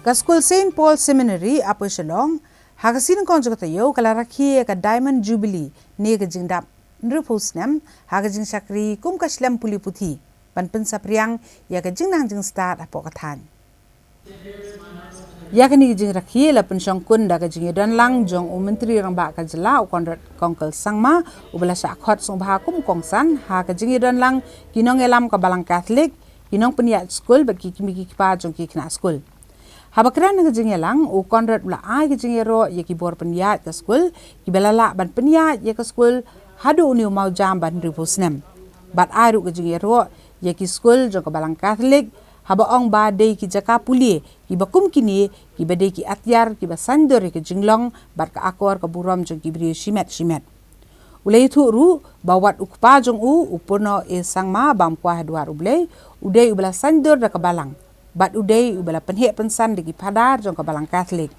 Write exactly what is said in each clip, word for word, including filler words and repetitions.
Ka skul Saint Paul Seminary, Upper Shillong, ha ka sngi Nyngkong jong ka taïew ka la rakhe ïa ka Diamond Jubilee ne ka jingdap hynriewphew snem ha ka jingshakri kum ka shlem pule puthi ban pynsaphriang ïa ka jingnang jingstad hapoh ka thaiñ. Ïa kane ka jingrakhe la pynshongkun da ka jingïadonlang jong u Myntri Rangbah ka jylla u Conrad Kongkal Sangma, uba la shah khot sngewbha kum u kongsan ha ka jingïadonlang ki nongïalam ka Balang Katholik, ki nongpynïaid skul bad ki kmie ki kpa jong ki khynnah skul. Haba kren ha ka jingïalang, u Conrad u la ai ka jingïaroh ïa ki bor pynïaid ka skul kiba la lah ban pynïaid ïa ka skul haduh une u mawjam ba hynriewphew snem, bad ai ruh ka jingïaroh ïa ki skul jong ka Balang Katholik, haba ong ba dei ki jaka pule kiba kum kine kiba dei ki atiar kiba saiñdur ïa ka jinglong bad ka akor ka burom jong ki briew shimet shimet. U la ïathuh ruh ba wat u kpa jong u, u Purno A Sangma, bam kwai ha dwar U Blei, u dei uba la saiñdur da ka Balang bad u dei uba la pynheh pynsan da ki phadar jong ka Balang Katholik.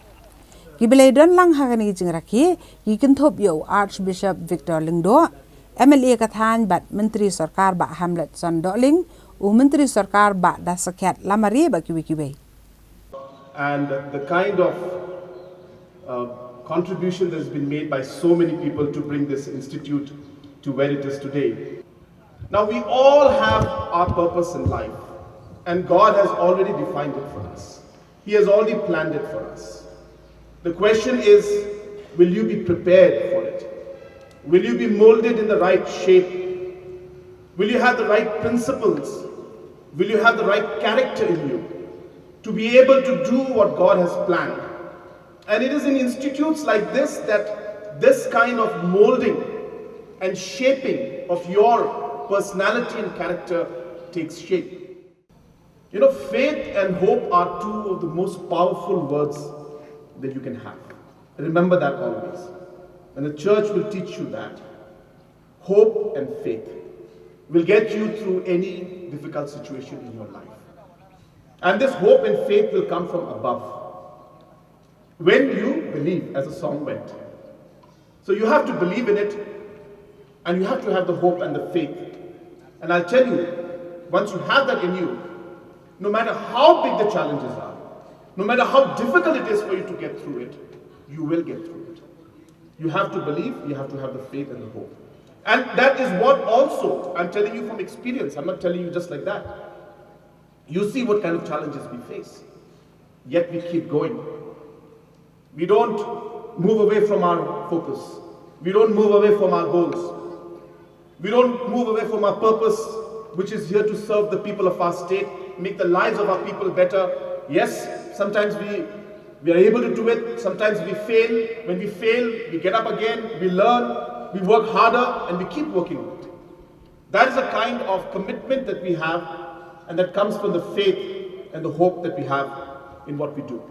Kiba la ïadonlang ha kane ka jingrakhe ki kynthup ïa u Archbishop Victor Lyngdoh, M L A ka thaiñ bad Myntri Sorkar Bah Hamletson Dohling, u Myntri Sorkar Bah Dasakhiat Lamare bad kiwei kiwei. And the kind of uh, contribution that has been made by so many people to bring this institute to where it is today. Now, we all have our purpose in life, and God has already defined it for us. He has already planned it for us. The question is, will you be prepared for it? Will you be molded in the right shape? Will you have the right principles? Will you have the right character in you to be able to do what God has planned? And it is in institutes like this that this kind of molding and shaping of your personality and character takes shape. You know, faith and hope are two of the most powerful words that you can have. Remember that always. And the church will teach you that. Hope and faith will get you through any difficult situation in your life. And this hope and faith will come from above. When you believe, as the song went. So you have to believe in it, and you have to have the hope and the faith. And I'll tell you, once you have that in you, no matter how big the challenges are, no matter how difficult it is for you to get through it, you will get through it. You have to believe, you have to have the faith and the hope. And that is what also, I'm telling you from experience, I'm not telling you just like that. You see what kind of challenges we face, yet we keep going. We don't move away from our focus. We don't move away from our goals. We don't move away from our purpose, which is here to serve the people of our state, make the lives of our people better. Yes, sometimes we, we are able to do it, sometimes we fail. When we fail, we get up again, we learn, we work harder, and we keep working on it. That is a kind of commitment that we have, and that comes from the faith and the hope that we have in what we do.